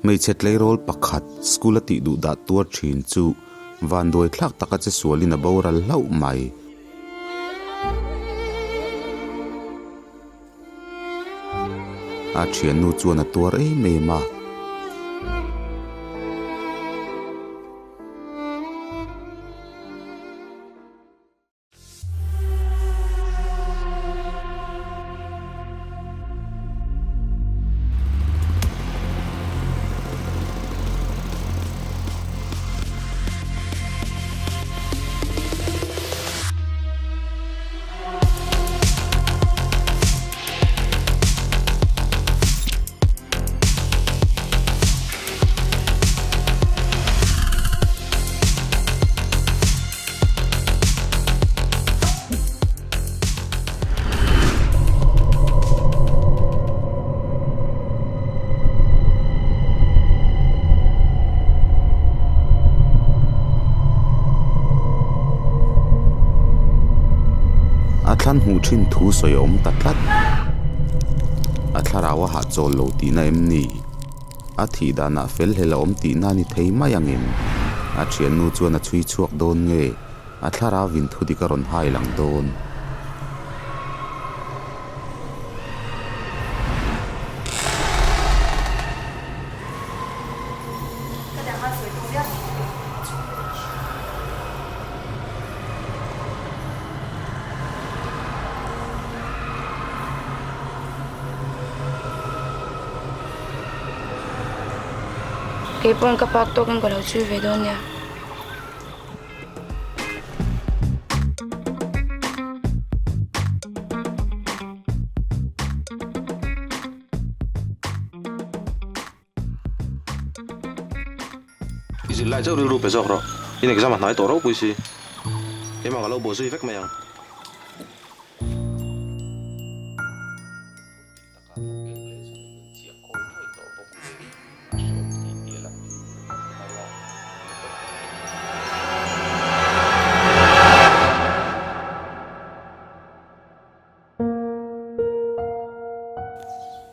Hmeichhe tleirawl pakhat school a tih duh dah tuar thin chu vanduai thlak taka che sualin a boral hlauh mai. A thiannu chuan a tuar em em a. A thlan hmuh thin thu sawi a awm ta tlat. A thlarau a hahchawl lo tihna em ni? A thih danah fel hlel a awm tihna a ni thei mai angin a thiannu chuan a chhui chhuak dawn nge a thlarau in thu dik a rawn hai lang dawn. Kei pawn ka pak tawkin ka lo chhui ve dawn nia. I zin lai chauh rilru pe zawk rawh. In exam a hnai tawh ropui si. Keimah ka lo bawh zui vek mai ang.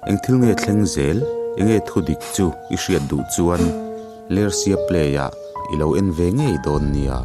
Eng thil nge thleng zel? Enge thu dik chu i hriat duh chuan Lersia Play ah i lo en ve ngei dawn nia.